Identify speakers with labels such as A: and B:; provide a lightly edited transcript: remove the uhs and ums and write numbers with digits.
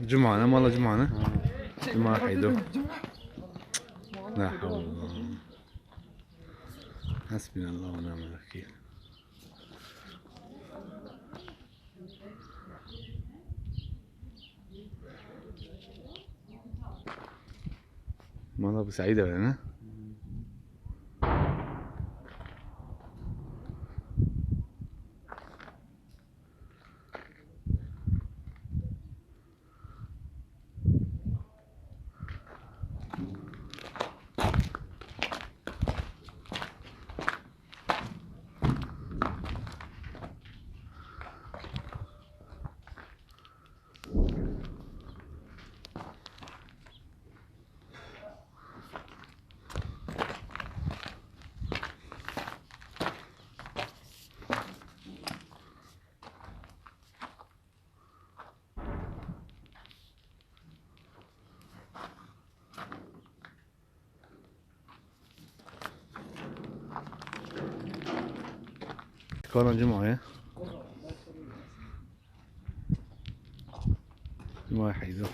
A: جمعة أنا والله جمعة أنا جمعة حيدو. لا حول الله، حسبنا الله ونعم الوكيل. والله أبو سعيدة ولا؟ كورن جمعة يا جمعة حيدو.